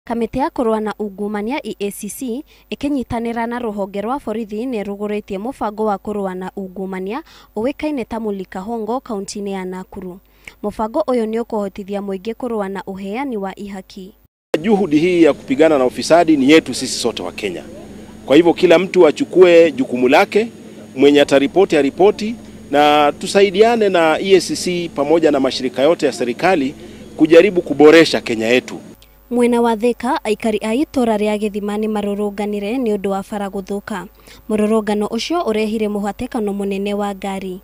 Kamĩtĩ ya kũrũa na ungumania EACC ĩkĩnyitanĩra na rũhonge rwa borithi nĩ ĩrugũrĩtie mũbango wa kũrũa na ungumania ũĩkaine ta Mulika Hongo kaunti-inĩ ya Nakuru. Mũbango ũyũ nĩ ũkũhotithia mũingĩ kũrũa na ũheani wa ihaki. Juhudi hii ya kupigana na ufisadi ni yetu sisi sote wa Kenya. Kwa hivyo kila mtu achukue jukumu lake, mwenye ataripoti aripoti, na tusaidiane na EACC pamoja na mashirika yote ya serikali kujaribu kuboresha Kenya yetu. Mwena wa Thika aikari a itũra rĩa Gĩthima nĩ marũrũnganire nĩ ũndũ wa bara gũthũka. Mũrũrũngano ũcio ũrehire mũhatĩkano mũnene wa ngari.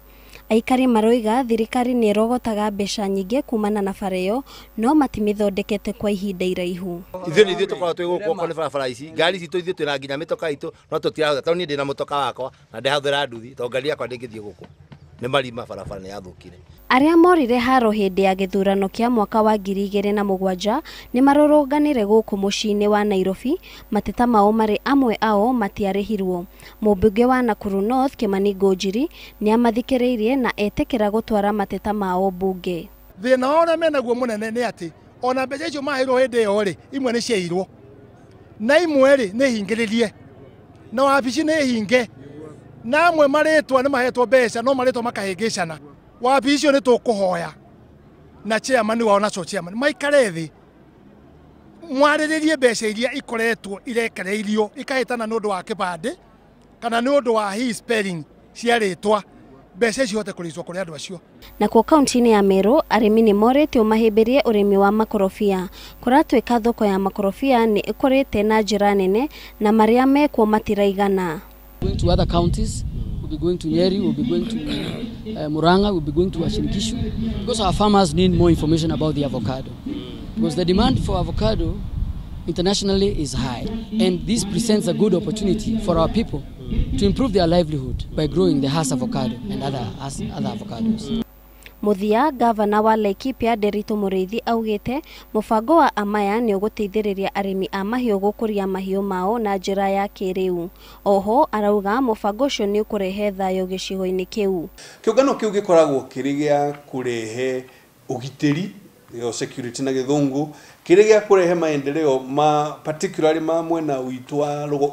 Aikari maroiga thirikari nĩ ĩrogotaga mbeca nyingĩ kumana na bara ĩyo no matimĩthondekete kwa ihinda iraihu. Ithuĩ nĩ ithuĩ tũkoragwo twĩ gũkũ okorwo nĩ barabara ici ngari citũ ithuĩ twĩna nginya mĩtoka itũ no tũtirahũthĩra tondũ niĩ ndĩna mũtoka wakwa na ndĩrahũthĩra nduthi tondũ ngari yakwa ndĩngĩthiĩ gũkũ nĩ marima barabara nĩ yathũkire. Arĩa morire haro hĩndĩ ya gĩthurano kĩa mwaka wa 2007 nĩ marũrũnganire gũkũ mũciĩ-inĩ wa Nairobi, mateta mao marĩ amwe ao matiarĩhirwo. Mũmbunge wa Nakuru North Kimani Ngunjiri nĩ amathikĩrĩirie na etĩkĩra gũtwara mateta mao mbunge. Thĩna ũrĩa menaguo mũnene nĩ atĩ ona mbeca icio maheirwo hĩndĩ ĩyo rĩ, imwe nĩ ciairwo na imwe rĩ nĩ hingĩrĩrie na wabici nĩ hinge na amwe marĩtwa nĩ mahetwo mbeca no marĩtwa makahĩngĩcana. Wabici icio nĩ tũkũhoya na chairman wao na chairman maikare thĩ mwarĩrĩrie mbeca iria ikoretwo irekereirio ikahĩtana nĩ ũndũ wa kĩbandĩ kana nĩ ũndũ wa his spelling cia rĩtwa, mbeca icio ihote kũrĩcwo kũrĩ andũ acio. Nakuo kaunti-inĩ ya Meru arĩmi nĩ morĩtio mahĩmbĩrie ũrĩmi wa makorobia. Kũratuĩka thoko ya makorobia nĩ ĩkũrĩte na njĩra nene na marĩa mekuo matiraigana. Going to other counties, we'll be going to Nyeri, we'll be going to Murang'a, we'll be going to Uasin Gishu, because our farmers need more information about the avocado. Because the demand for avocado internationally is high, and this presents a good opportunity for our people to improve their livelihood by growing the Hass avocado and other avocados. Mũthia, gavana wa Laikipia Nderitu Mũrĩithi augĩte mũbango wa Amaya nĩ ũgũteithĩrĩria arĩmi a mahiũ gũkũria mahiũ mao na njĩra ya kĩrĩu. Oho arauga mũbango ũcio nĩ ũkũrehe thayũ gĩcigo-inĩ kĩu. Kĩũngano kĩu gĩkoragwo kĩrĩ gĩa kũrehe ũgitĩri, security na gĩthũngũ, kĩrĩ gĩa kũrehe maendeleo ma particularly ma mwena witũ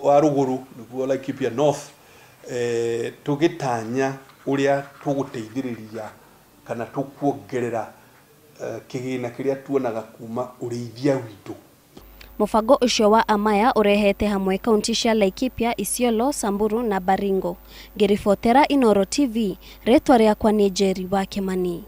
wa rũgũrũ nĩguo Laikipia North, tũgĩtanya ũrĩa tũgũteithĩrĩria kana tũkuongerera kĩgĩna kĩrĩa tuonaga kuma ũrĩithia witũ. Mũbango ũcio wa Amaya ũrehete hamwe kaunti cia Laikipia, Isiolo, Samburu na Baringo. Ngĩribotera Inooro TV, rĩtwa rĩakwa nĩ Njeri wa Kimani.